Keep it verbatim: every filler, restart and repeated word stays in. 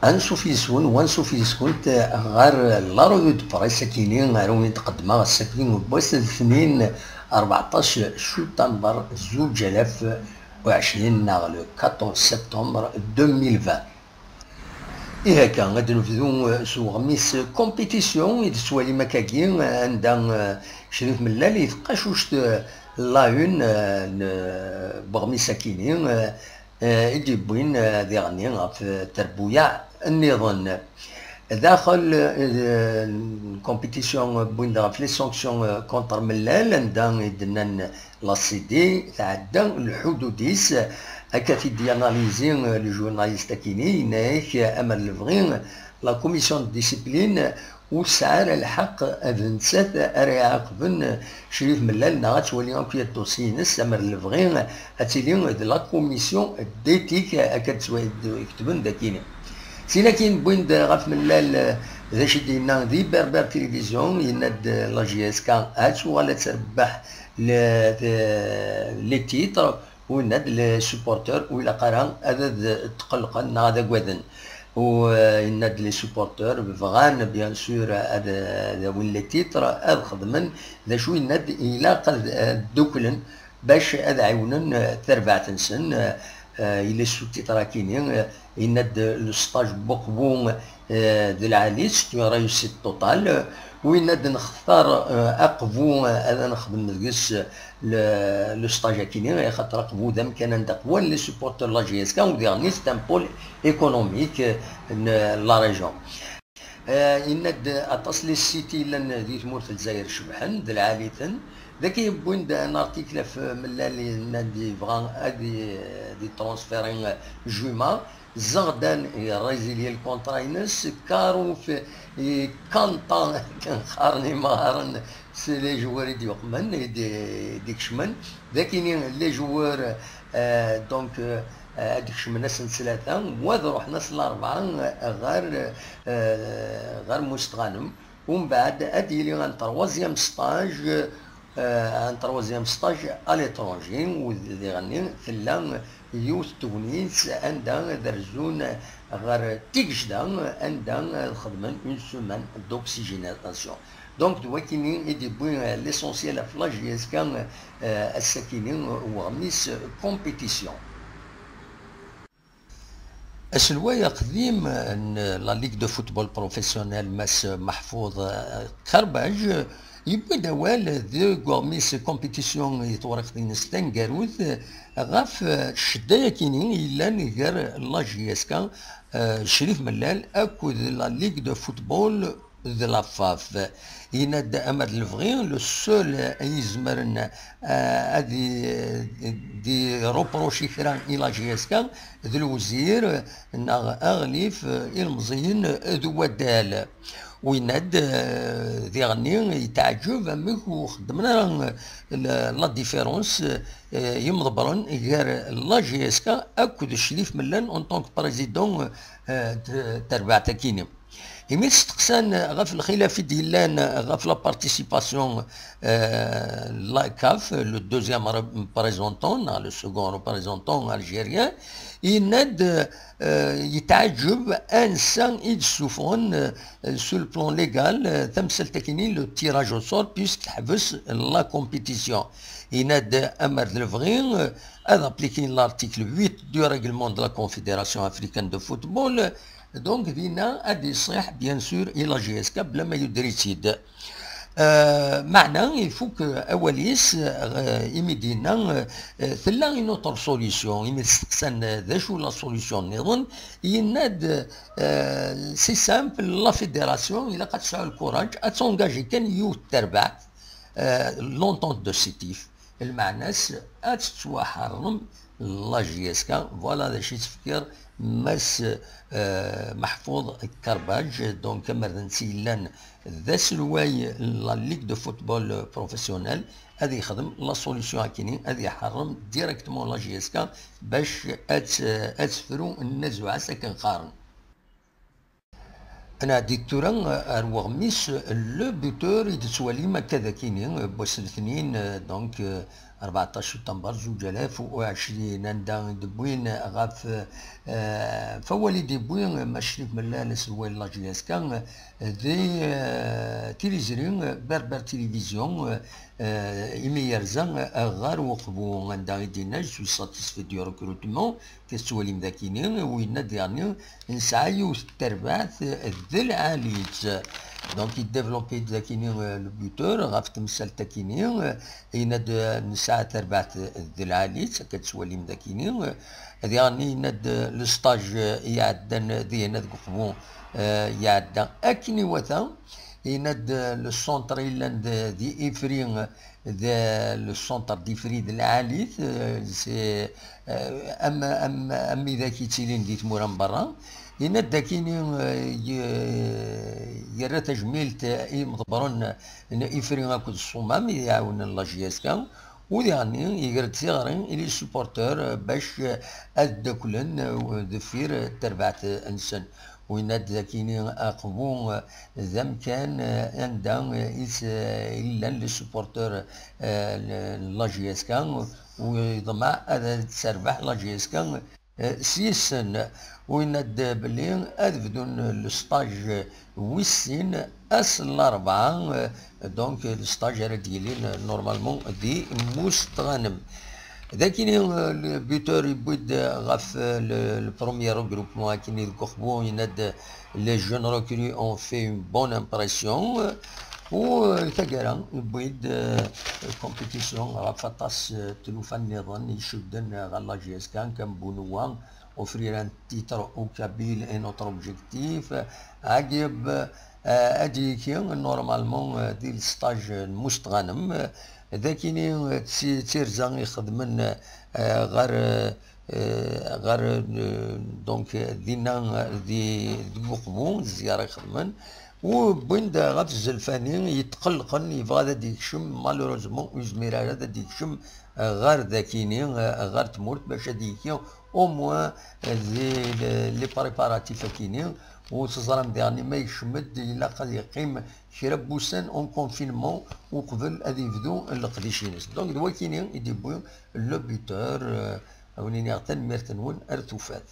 Ansuf yis-wen, wansuf yis-kent ɣer la revue de presse akini ara wen-d-qeddmeɣ ass-agi n wass n letnin, rbeɛṭac septembre zuǧ alaf u ɛecrin neɣ le quatorze septembre deux mille vingt. Ihi akka, ad d-nebdu s uɣmis compétition i d-tettwalim akkagi, anda, eh, Crif Mellal i tqacuct, eh, la une, eh, n, eh, uɣmis akini, eh, eh, i d-yewwin, eh, diɣenni ɣef, eh, terbuyaɛ nniḍen. Daxel, eh, n compétition wwin-d ɣef les sanctions, eh, contre Mellal, anda i d-nnan la C D tɛedda lḥudud-is, akka t-id-yanalizi, eh, le journaliste akini, yenna-ak, eh, amer lebɣi, la commission de discipline ur tesɛi ara lḥeqq d nettat ara iɛaqben Crif Mellal neɣ ad twali akk yat dossier-ines, amer lebɣi ad tili d la commission d'éthique, akka d-, d-, ketben dakini. Sin akin wwin-d ɣef Mellal, eh, d acu i d-yenna di Berbère Télévision, yenna-d, eh, la J S K ad tuɣal ad terbeḥ le, le, les titres, u yenna-d les supporters ur ilaq ara ad, ad tqellqen neɣ ad agaden. U, eh, yenna-d les supporters bɣan, bien sûr, ad, ad awin les titres, ad xedmen d acu, yenna-d ilaq ad, ad dduklen bac ad ɛiwnen, eh, tarbaɛt-nsen, eh, eh, i les sous-titres akini, eh, yenna-d le stage n uqbu, eh, d lɛali, c'est une réussite totale, eh, u yenna-d nextar, eh, aqbu, eh, ad nexdem deg-s, eh, le, le stage akini, axaṭer aqbu d amkan anda qwan les supporters n la J S K, u diɣen c'est un pôle économique, eh, n la région. Eh, yenna-d aṭas les sites yellan di tmurt n Lezzayer cebḥen, d lɛali-ten. Dagi wwin-d un article ɣef Mellal, yenna-d yebɣa ad i-, ad itransféri Juma. Zeɣdan yerra yezili lkontra-ines, Karouf, i Kanta, akken qqaren imɣaren, c'est les joueurs i d-yuqmen, i d-, i d-ikecmen. Dakini les joueurs, euh, donc, euh, ad d-kecmen ass n ttlata, wa ad ruḥen ass n larebɛa, euh, ɣer, euh, ɣer Mustɣanem. Umbeɛd ad yili un troisième stage, euh, un troisième stage à l'étranger, u diɣenni tella yiwet n tegnit anda ad rzun ɣer Tigejda, anda ad xedmen une semaine d'oxygénation. Donc, d wakini i d-yewwi, euh, l'essentiel ɣef la J S K, euh, ass-akini, euh, uɣmis compétition. Aselway aqdim n la Ligue de football professionnel, Mass Meḥfud, eh, Karbaj, yewwi-d awal deg uɣmis compétition i tewriqt-ines taneggarut ɣef, eh, ccedda-yakini yellan gar la J S K, eh, Crif Mellal, akked la Ligue de football de la FAF. Yenna-d ama d lebɣi, le seul ay izemren, eh, ad i-, d-ireproci kra i la J S K d lewzir neɣ aɣlif, eh, ilemẓiyen d waddal. U yenna-d, eh, diɣenni yetɛeǧǧeb amek ur xeddmen ara, eh, la, la différence, eh, yimḍebbren gar la J S K akked Crif Mellal en tant que président, eh, d-, terbaɛt akini. Imi testeqsan ɣef lxilaf i d-yellan ɣef la participation, euh, la CAF, le deuxième représentant, neɣ le second représentant algérien, yenna-d, euh, yetɛeǧǧeb ansa i d-ssufɣen, euh, sur le plan légal, euh, tamsalt-akini, le tirage au sort, puisque teḥbes la compétition. Yenna-d amer d lebɣi, euh, ad appliquer l'article huit du règlement de la Confédération africaine de football, donc, dinna ad d-iṣiḥ, bien sûr, i la J S K, bla ma yuder-itt-id. Euh, meɛna, ifuk awal-is, euh, imi d-yenna, euh, tella une autre solution, imi testeqsan, euh, d acu la solution nniḍen, yenna-d, euh, c'est simple, la fédération, ilaq ad tesɛu le courage, ad tengager kan yiwet terbaɛt, euh, l'entente de Sétif. Lmeɛna-s ad tettwaḥeṛṛem la J S K. Voilà d acu i d-tefkiḍ Mass, euh, Meḥfud Karbaj. Donc, amer d netta yellan d aselway n la Ligue de football professionnel, ad yexdem la solution akini, ad iḥeṛṛem directement la J S K bac ad t-, ad tefru nnazuɛ-as akken qqaren. Ad nɛeddi tura ar weɣmis, le buteur i d-tettwalim akka d akini, n wass n letnin, donc, euh, rbeɛṭac september zuǧ alaf u ɛecrin, anda i d-wwin ɣef, eh, f awal i d-yewwi, eh, Macrik Mellal, aselway n la J S K, eh, di, eh, tiliẓri, eh, Berber Télévision, eh, eh, imi yerza, eh, ɣer Uqbu, anda i d-yenna: "Je suis satisfait du recrutement", tettwalim dakini, u yenna-d yerni: "Nesɛa yiwet n terbaɛt d lɛali-tt." Donc, il développe dakini, euh, le buteur ɣef temsalt akini, euh, yenna-d, euh, "Nesɛa terbaɛt d lɛali-tt", akka tettwalim dakini, euh, diɣen yenna-d, euh, le stage, euh, iɛeddan dihin deg Uqbu, euh, iɛedda akken iwata. Yenna-d, euh, le centre yellan d, di Ifri, d le centre d'Ifri d lɛali-t, euh, c'est, euh, am, am, am widak yettilin di tmura n berra. Yenna-d akini, euh, y-, yerra tajmilt i yimḍebbren n Ifri akked Ṣṣumam i iɛawnen la J S K, u diɣenni yegra-d tiɣri i les supporters, euh, bac, euh, ad ddaklen, euh, deffir, euh, terbaɛt-nsen. Winna-d akini Aqbu, eh, d amkan, eh, anda, eh, i s-, eh, i llan les supporters, eh, n, n la J S K, u yeḍmeɛ ad, ad terbeḥ la J S K, eh, s yes-sen. Winna-d belli ad bdun le stage wis sin ass n larebɛa, eh, donc le stage ara d-yilin, eh, normalement di Mustɣanem. Dakini, euh, le buteur yewwi-d, euh, ɣef, euh, le, le premier regroupement akini deg Uqbu, yenna-d: "Les jeunes recrues ont fait une bonne impression." U, euh, taggara yewwi-d, euh, compétition ɣef aṭas, euh, tlufa nniḍen icudden, euh, ɣer la J S K, comme Bounoua, offrir un titre aux Kabyles est notre objectif. Agib, euh, ad d-yekki normalement, euh, di le stage n Mustɣanem, euh, dakini, euh, d ti-, d tirza ixedmen, euh, ɣer, euh, ɣer, euh, donc, euh, dinna, euh, di, deg Uqbu, zzyara ixedmen, u wwin-d ɣef Zelfani yetqellqen, yebɣa ad d-yekcem, malheureusement ur yezmir ara ad d-yekcem, euh, ɣer dakini, euh, ɣer tmurt, bac ad d-yekki au moins, euh, di le, les préparatifs akini, u teẓram diɣen ma yekcem-d ilaq ad yeqqim kra n wussan en confinement uqbel ad yebdu leqdic-ines. Donc d wakini i d-yewwi le buteur, euh, a wen-iniɣ tanemmirt-nwen, ar tufat.